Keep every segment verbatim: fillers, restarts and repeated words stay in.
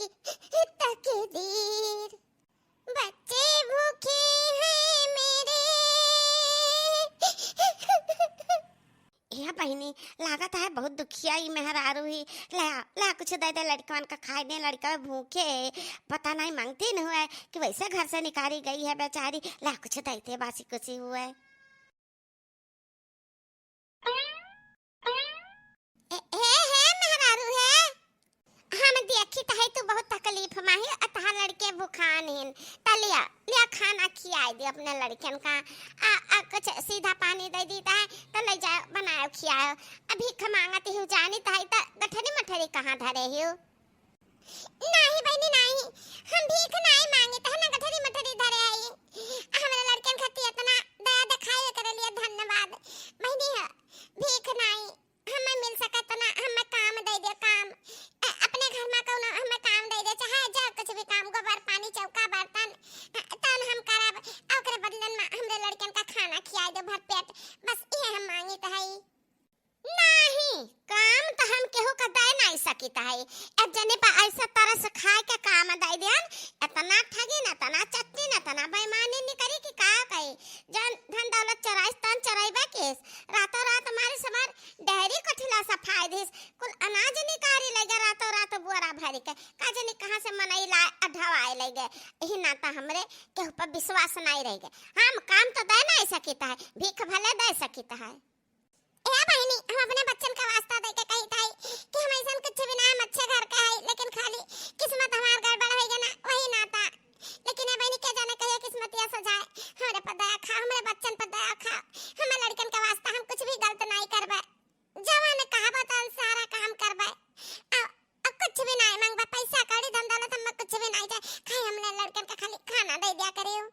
की तकदीर। बच्चे भूखे हैं मेरे। ए बहिनी, लागत है बहुत दुखिया ई मेहरारू ही। ला, ला कुछ दे दे लड़कवन का खाए दे, लड़का भूखे है, पता नहीं मांगती न हुए कि वैसे घर से निकारी गई है बेचारी। ला कुछ देते बासी कुसी हुए। ए, हे, हे, मेहरारू हे, हम देखित है तू बहुत तकलीफ मा ही, अतहा लड़के भुखान हिन, त लिया, लिया खाना खियाए दे अपने लड़कन का, आ, आ कुछ सीधा पानी दे दीत है, त ले जाओ बनाओ खियाओ। अभी ख मांगत ही जानित है त गठरी मठरी कहाँ धरे ही? नाही बहिनी नाही, हम भीख नाही मांगित है, ना गठरी मठरी धरे आई। हमरा लड़कन खातिर इतना दया दिखाए करे लिए धन्यवाद। बहिनी ह, भीख नाही, हमें मिल सके तना हमें काम दे दे काम। अ-, अपने घर में कौनो हमें काम दे दे, चाहे जो कुछ भी काम, गोबर पानी चौका बर्तन, अ, तौन हम करब। आ ओकरे बदलन में हमरे लड़कन का खाना खियाए दे भरपेट। बस इहे हम मांगित है। नाही, काम त हम केहू का दे नाही सकित है। एक जने पर ऐसा तरह से खाए के काम दे देन, इतना ठगिन, इतना चट्टिन, इतना बेईमानी निकरी कि का कही। जौन धन दौलत चोराइस, तौन चोराइबे किस। रातों रात हमारे समार डेहरी कोठिला सफाई दिस, कुल अनाज निकारी ले गए रातों रात बोरा भरी के। का जनी कहाँ से मनई लाए अढ़वाए ले गए। यही नाता हमरे केहू पर विश्वास नाही रह गए। हम काम त दे नाही सकित है, भीख भले दे सकित है। ए बहिनी, हम अपने बच्चन का वास्ता दे के कही ताई कि हम ऐसन कुछ भी ना, हम अच्छे घर के हई, लेकिन खाली किस्मत हमार गड़बड़ होई गए ना, वही नाता। लेकिन ए बहिनी, के जाने कहिया किस्मतिया सजाए, हमरे पर दया खा, हमरे बच्चन पर दया खा, हमरे लड़कन के वास्ता हम कुछ भी गलत नाही करबे, जवन कहबो तवन सारा काम करबे। अब, अब कुछ भी नाही मांगबे, पैसा कौड़ी धन दौलत हमें कुछ भी नाही चाहे, खाली हमरे लड़कन का खाली खाना दे दिया करियो।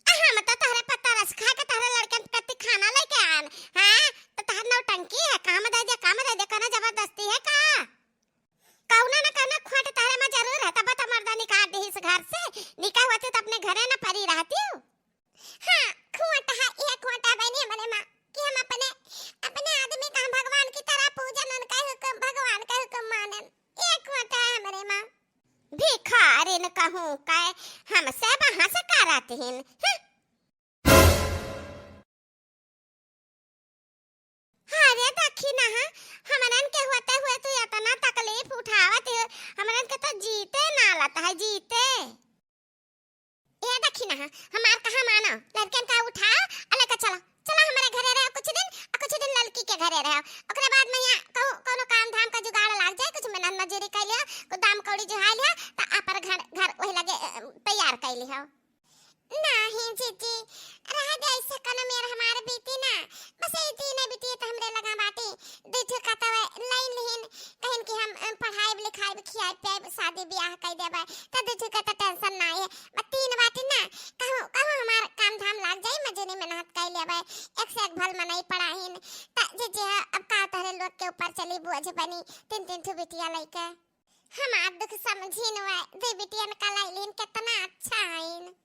आ, हम तो तोहरे पर तरस खा के तोहरे लड़कन कत्ती खाना लेके आन। हाँ, तो तोहर नौटंकी है, काम दे दे, काम दे दे, कौनो जबरदस्ती है का? कौनो न कौनो खोट तोहरे में जरूर है, तब तो मर्दा निकाल दिहिस घर से। निकाह होती तो अपने घरे न परी रहती हूँ। हाँ, खोट है, ये खोट है बहनी हमरे माँ कि हम अपने, अपने आदमी का हम भगवान की तरह पूजन, उनका हुक्म, भगवान का हुक्म मानन। ये खोट है हमरे माँ। भिखारिन कहूँ कै, हमसे बहस करत हिन। हं। अरे दखिनहा, हमरन के होते हुए तू इतना तकलीफ उठावत हो, हमरन के तो जीते ना लत है, जीते। ए दखिनहा, हमार कहा मानो, लड़कन का उठाओ, आ लेके चलो, चलो हमरे घरे रहो कुछ दिन, आ कुछ दिन लड़की के घरे रहो। ओकरे बाद में यहाँ कहूँ, कौनो काम धाम का जुगाड़ लाग जाए, कुछ मेहनत मजूरी कर लियो, कुछ दाम कौड़ी जुहा लियो, त आपन घर, घर वही लगे, अ, तैयार कर लियो। नाही जीजी, रह जाए से कौनो मेर हमार बीती ना, बस ये तीन बिटिया तो हमरे लगा बाटी, दू ठो का तो लाइन लिहिन, कहिन कि हम, अ, पढ़ाइब लिखाइब, खियाइब पियाइब, शादी ब्याह कर देबे, त दू ठो का तो tension नाही है। बस तीन बाटी ना, कहूँ, कहूँ हमार काम धाम लाग जाई, मजूरी मेहनत कर लेबे, एक से एक भल मनई पढ़ाहिन। त जे, जे अब का तोहरे लोग के ऊपर चली बोझ बनी, तीन, तीन ठो बिटिया लइके। हमार दुख समझिन वे, दे बिटियन का लाइलिन, कितना अच्छा हईन।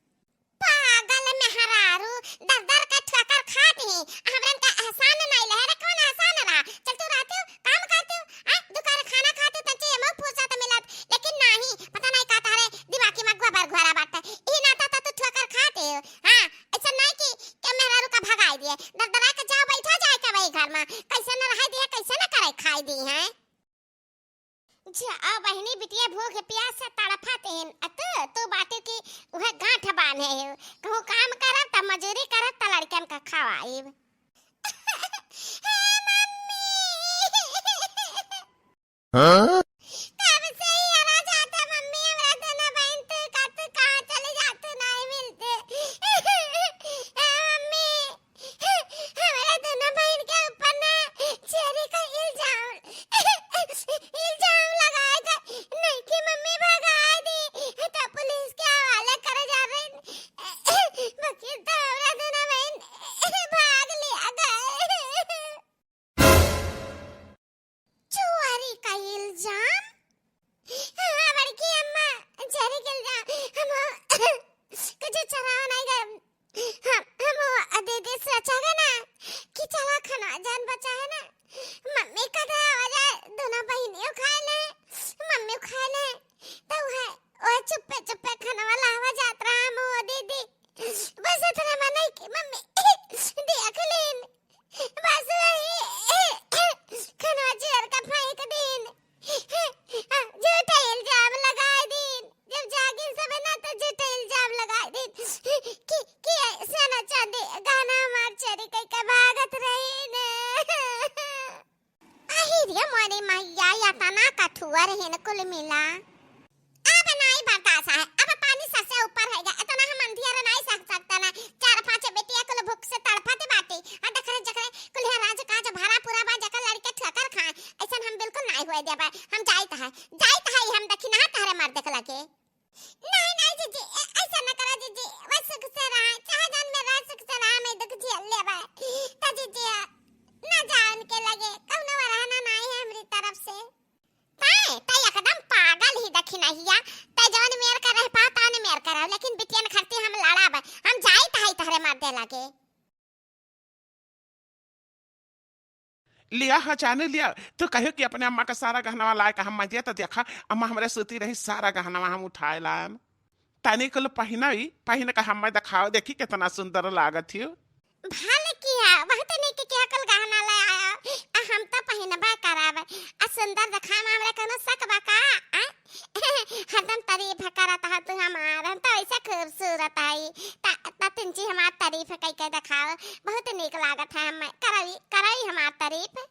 पागल मेहरारू, दर दर के ठोकर खात ही, हमरन का एहसान नाई लहे रे, कौन एहसान रहा? चल तू रहती हो, काम करती हो, आ, दू कारखाना खाती तो चीज मऊ फुर्सत मिलत, लेकिन नाही, पता नाही का तहरे दिमागी में गोबर घोरा बाटे। ई नाता तो तू ठोकर खाती हो। हाँ, ऐसा नाही कि, कि मेहरारू का भगाई दिए। दर दरा के जाओ, बैठा जाए के वही घर में। कैसे न रहाई दिए, कैसे न करे खाई दी हैं। जा बहिनी, बिटिया भूख प्यास से तड़फत हिन। अ तू, तू बाटे की उहे गांठ बांधे हो। कहूँ काम करब त मजूरी करब त लड़कन का खवाइब। हे मम्मी। हाँ? कब से ही हरा जाता मम्मी, हमरा दोनों बहन तू का, तू कहाँ चले जातू, नहीं मिलते। ए मम्मी, हमरा दोनों बहन के ऊपर ना चोरी का इल्जाम, इल्जाम लगाए थे। नहीं कि मम्मी भगा दी, तो पुलिस के हवाले करे जा रहे। वकील तो हमरा दोनों बहन भाग लिया गए। चोरी का इल्जाम? अरे हेन कुल मिला। अब नाई बर्दाश्त है, अब पानी सर से ऊपर है गया, इतना हम अंधियार नाई सह सकता ना। चार पाँच बेटिया कुल भूख से तड़फत बाटी, और जकरे जकरे कुल यहाँ राज काज भरा पूरा बा, जकर लड़के ठोकर खाए, ऐसन हम बिल्कुल नाई हुए देबे। हम जाइत है, जाइत है, हम देखी ना तहरे मर्द के लगे। नहीं, नहीं जीजी, ए-, ऐसा न करा जीजी, वह सुख से रहा, चाहे जौन में रहा सुख से रहा, मैं दुख झेल लेबे। त जीजी, न जा उनके लगे, कौनो रहना नहीं है हमरी तरफ से। तै, तै एकदम पागल ही दखिनहिया, तै जौन मेर का रह पा, तौन मेर का रह, लेकिन बिटियन खरती हम लड़ाब, हम जाइत है तहरे मर्दे लगे। लिया ह जाने लिया, तू कहियो कि अपने अम्मा का सारा गहनवा लाए का हम मजे तो देखा, अम्मा हमरे सूती रही, सारा गहनवा हम उठाए लाएम। तनी कुल पहिनई, पहिन के हम्मे देखाओ, देखी कितना सुंदर लागत हियो। भल किया, बहुत नीक किया, कुल गहना ले आया, आ हम तो पहिनबे कराब, आ सुंदर देखाए में हमरा कोनो शक बा का? आ? हरदम तारीफ करत ह तू हमार, हम तो ऐसे खूबसूरत हई, त, त तिनची हमार तारीफ कई के देखाओ, बहुत नीक लागत है हमें, करई, करई हमार तारीफ।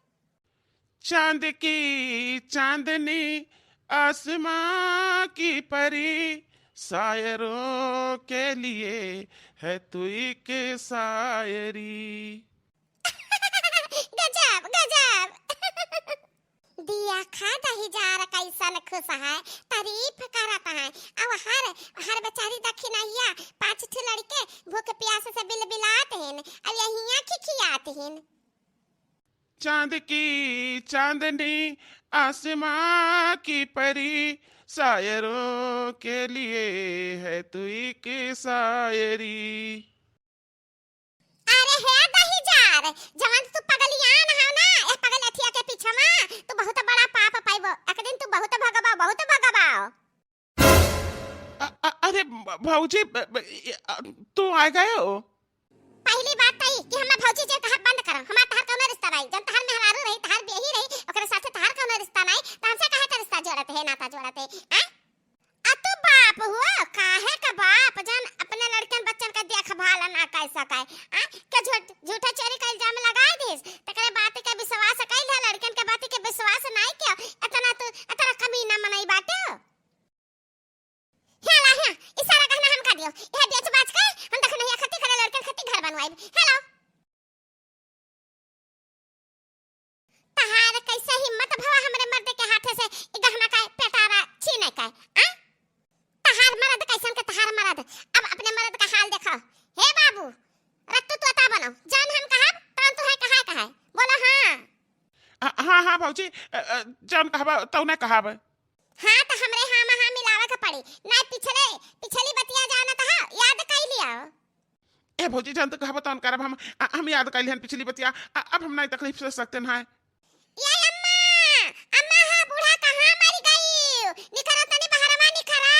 चांद की चांदनी, आसमां की परी, शायरों के लिए है तू एक शायरी। गजब, गजब। दिया खा दही जार कैसन खुश है, तारीफ करत है। अब हर, हर बेचारी दखिनहिया पाँच ठो लड़के भूख प्यास से बिलबिलात हिन, अब यहिया खिखियात हिन। चांद की चांदनी, आसमां की परी, शायरों के लिए है तू एक शायरी। अरे हे दही जार, जवन तू पगलियान हव ना, ए पगल अथिया के पीछे में, तू बहुत बड़ा पाप पाइबो। एक दिन तू बहुत भगबा, बहुत भगबा। अ-, अ-, अरे भ-, भौजी, ब-, ब-, ये, अ, तू आ गए हो? पहली बात तो ई कि हमार भौजी जे कहब बंद करो। हमार तहार कौनो रिश्ता नाई। जौन तहार मेहरारू रही, तहार बेही रही, ओकरे साथे तहार कौनो रिश्ता नाई। त हमसे काहे का रिश्ता जोड़त है, नाता जोड़त है? हैं? आ तू बाप हुआ, काहे का बाप, जौन अपने लड़कन बच्चन का देखभाल ना कर सके? हैं? के झूठ, झूठा चोरी का इल्जाम लगाए दिस? तेकरे बात के विश्वास कइल है, लड़कन के बात के विश्वास नाई किया। इतना तू, इतना कमीना मनई बाटे हो। हे ला, हे, ई सारा गहना हमका दियो। इहे बेच बाच के हम दखिनहिया खती करे लड़कन खती घर बनवाइब। हे लो। तहार कैसे हिम्मत भवा हमरे मर्द के हाथे से ई गहना का पेटारा छीने का, आ? तहार मर्द कैसन के तहार मर्द। अब अपने मर्द का हाल देखो। हे बाबू, रत्तू तोता बनो। जौन हम कहब, तौन तुहे कहा कहे। बोलो हाँ। अ, हाँ, हाँ भौजी, अ, अ, जौन कहबा, तौने कहब। हाँ, त हमरे हाँ में हाँ मिलावे के पड़ी। नाहीं पिछले, पिछली बतिया जानत ह, याद कइ लिया। ए भौजी, जौन तू कहबा तौन करब हम, अ, हम याद कइ लिहन पिछली बतिया, अ, अब हम नाहीं तकलीफ से सकते हैं। ए अम्मा, अम्मा, हाँ, बूढ़ा कहाँ मरि गई? निखरो तनी बहरवा निखरो।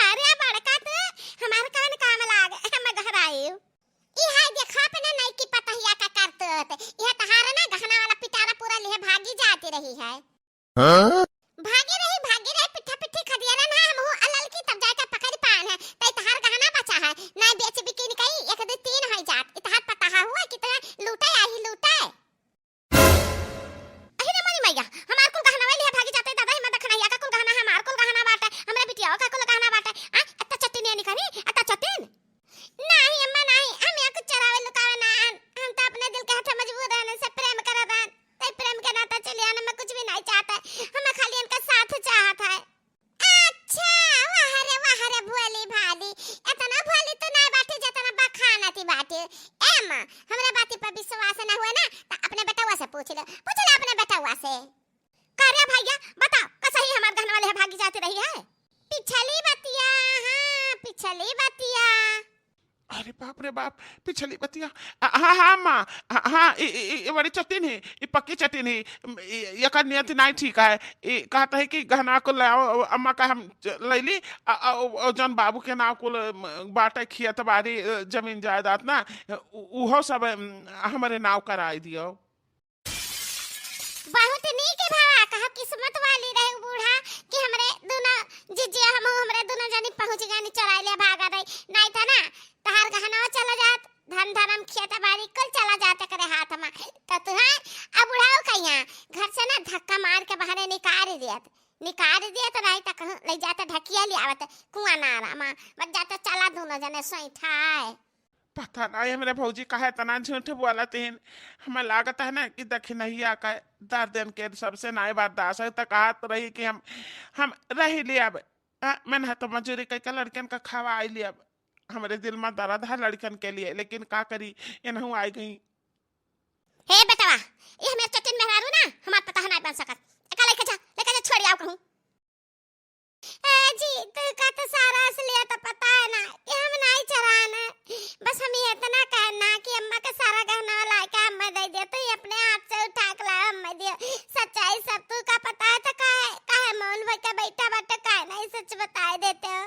अरे बड़का तू, हमार कौन काम लाग, हम घर आइउ। ई हाय देखा अपने नई की पतहिया का करतूत। यह तहार ना गहना वाला पिटारा पूरा लिहे भागी जाती रही है। हाँ? भागी रही, भागी रही, पिट्ठा पिट्ठी खदिया ना, ना हम हूँ अलल की तब जाके पकड़ पान है। तई तहार गहना बचा है, ना बेच बिकिन कई, एक दो तीन होई जात। ई तहार पतहा हुआ कि तोहे लूटे आई लूटे। अहि रे मोरी मैया, हमार कुल गहना वही लिहे भागी जाते दादा, हिम्मत दखिनहिया का कुल गहना, हमार कुल गहना बाटे, हमरे बिटिया का कुल गहना बाटे। आ, अत्ता चट्टी नहीं निकली, अत्ता चट्टी। नहीं अम्मा नहीं, हम यहाँ कुछ चोरावे लुकावे ना आन, हम तो अपने दिल के हाथे मजबूर रहन, से प्रेम करत रहन, ते प्रेम के नाता चलिया ना, मैं कुछ भी नहीं चाहता, हमें खाली इनका साथ चाहत है। अच्छा, वाह रे, वाह रे, भोली भाली। इतना भोली तो नाय बाटे, जितना बखानती बाटे। ए माँ, हमरा बाती पर विश्वास ना हुए ना, त अपने बेटवा से पूछ ले। पूछ ले अपने बेटवा से। का रे भैया, बताओ, कसही हमार गहनवा ले भागी जाती रही है? पिछली बतिया, हाँ, पिछली बतिया। अरे बाप रे बाप, पिछली बतिया। आ, हाँ, हाँ, माँ, हाँ, हाँ, ई, ई, ई, ई बड़ी चटिन ही, ई पक्की चटिन ही, ई, एकर नियत नाई ठीक है। ई कहत है कि गहना कुल ले आओ, अम्मा का हम च-, लैली, आ, आ, ओ, ओ, जौन बाबू के नाव कुल, म, बाटे खेत बाड़ी, अ, जमीन जायदाद ना, उ-, उहो सब, अम, हमरे नाव कराई दियो। बहुत नीक भवा, कहा किस्मत वाली रहे उ बूढ़ा कि हमरे दुनो जीजी, हम हमरे दुनो जनी पहुँच गनी, चोराई ले भागा रही, नाई त ना तहार गहनवा चला जात, धन धनम खेत बाड़ी कुल चला जात एकरे हाथ में। त तुहे अब बुढ़ाऊ कहिया घर से ना धक्का मार के बाहरे दियत, निकाल दियत, नाहीं त कहूँ लइ जात ढकिया लियावत, कुआँ नारा मा, बस जात चला दुनो जने सोइठाए। पता नाहीं हमरे भौजी काहे इतना झूठ बोलत हीं। हमें लागत है ना कि दखिनहिया का दर्दन के सबसे नाहीं बर्दाश्त है, त कहत रही कि हम, हम रहि लियब। आ, मन है तो मजूरी कइके लड़कन का खवाइ लियब। हमरे दिल मा दर्द है लड़कन के लिए, लेकिन का करी, एनहू आइ गई। हे बेटवा, ई हमें चटिन मेहरारू ना, हमार पतोह नाहीं बन सकत। एका लइके जा, लइके जा, छोड़ि आउ कहूँ। ए जी, तू का तो सारा असलियत पता है ना कि हम नाहीं चोरान। बस हम ये इतना कहना कि अम्मा के सारा गहना लाइके अम्मा दइ दियो, तू ही अपने हाथ से उठा के लाओ, अम्मा दियो। सच्चाई सब तू का पता है तो काहे, काहे मौन भइके बैठा बाटे, काहे नाहीं सच बताइ देते हो?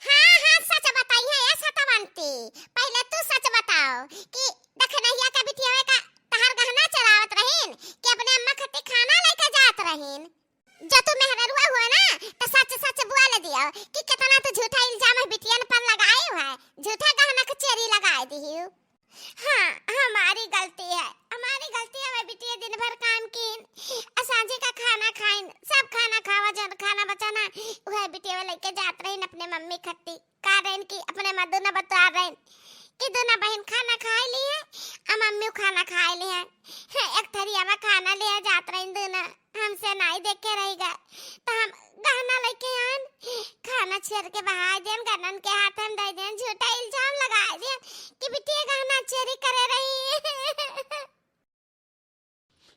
हाँ, हाँ, सच बताई है ये सतवंती। पहिले तू सच बताओ कि दखिनहिया का बिटिया का तहार गहना चोरावत रहीन कि अपने अम्मा खत्ती खाना लइके जात रहीन? जो तू मेहररुआ हुआ ना, तो सच सच बोल दियो कि कितना तू झूठा इल्जाम है बिटियन पर लगाई हुआ है, झूठा गहना के चोरी लगाइ दिहियो। हाँ, हमारी गलती है, हमारी गलती है। वह बिटिया दिन भर काम कीन, आ सांझी का खाना खाइन, सब खाना खावा, जौन खाना बचा ना, वह बिटिया लइके जात रहीन अपने मम्मी खत्ती। का रहीन कि अपने मा दुनो बतुआर रहीन कि दुनो बहिन खाना खाइ लिहे, आ मम्मी खाना खाइ लिहे। एक थरिया मा खाना लिहे जात रहीन दुनो। हमसे नाहीं देख के रहि गए, तो हम गहना लइके आन, खाना छीर के बहाइ देन, गनन के हाथ हम दइ देन, झूठा इल्जाम लगाइ देन कि बिटिया गहना चोरी करे रही।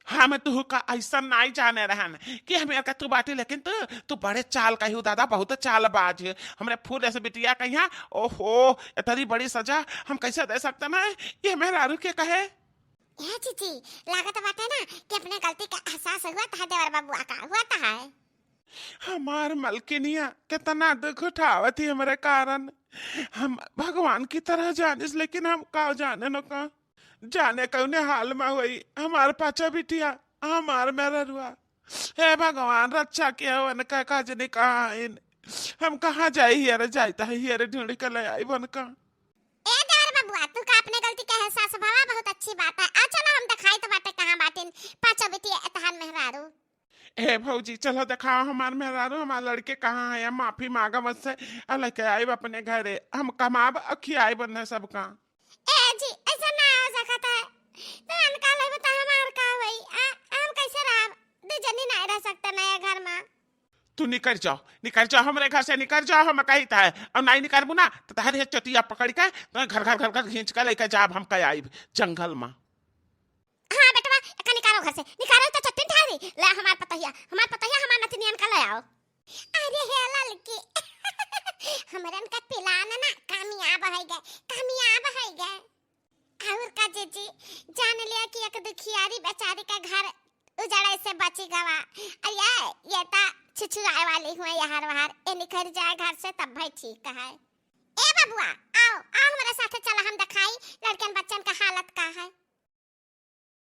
हम तुहका अइसन नाहीं जाने रहन कि हमें का तू बाटी, लेकिन तू, तू बड़े चाल कहियो दादा, बहुत चालबाज है। हमरे फूल से बिटिया कहिया, ओहो, इतनी बड़ी सजा हम कैसे दे सकते ना, ये मेहरारू के कहे। ए जीजी, लागत बाटे ना कि अपने गलती का एहसास हुआ था देवर बबुआ का, हुआ था है। हमार मलकिनिया कितना दुख उठावत ही हमरे कारण। हम भगवान की तरह जानिस, लेकिन हम का जाने न का, जाने कौने हाल मा होई हमार पाचा बिटिया, हमार मेहररुआ। हे भगवान, रक्षा किया उनका, का जने कहाँ आइन। हम कहाँ जाई, हियर जाई, त हियर ढूंढ के ले आई उनका। ए देवर बबुआ, तू का अपने गलती के एहसास भवा, बहुत अच्छी बात है। आ चलो हम देखाई तो बाटे कहाँ बाटिन पाँचों बिटिया एतहान मेहरारू। ए भौजी, चलो देखाओ हमार मेहरारू, हमार लड़के कहाँ है, हम माफी मांगब उससे, और लेके आइब अपने घरे। हम कमाब और खियाइब उन्हें सबका। ए जी, ऐसा ना हो सकत है। तो अनका लेबे तो हमार का होई? आ, हम कैसे रहब? दू जनी नहीं रह सकते नया घर में। तू निकर जाओ, निकर जाओ, हमरे घर से निकर जाओ, हम कहित है। और नहीं निकरबू ना, तो तहरे चटिया पकड़ के, तो घर, घर, घर, घर घींच के लेके जाब, हम कह आइब जंगल में। हाँ बेटवा, एका निकारो घर से, निकारो तो चट्टिन ठारी। ले हमार पतोहिया, हमार पतोहिया, हमार नतनियन का ले आओ। अरे हे ललकी, हमरन का plan ना कामयाब होइ गए, कामयाब होइ गए। और का जीजी, जान लिया कि एक दुखियारी बेचारी का घर उजड़े से बची गवा। अरे ये ता छुछुआए वाली हुए यहर वहर, ए निकर जाए घर से तब भाई ठीक है। ए बबुआ, आओ, आओ हमरे साथे चला, हम देखाई लड़कन बच्चन का हालत का है।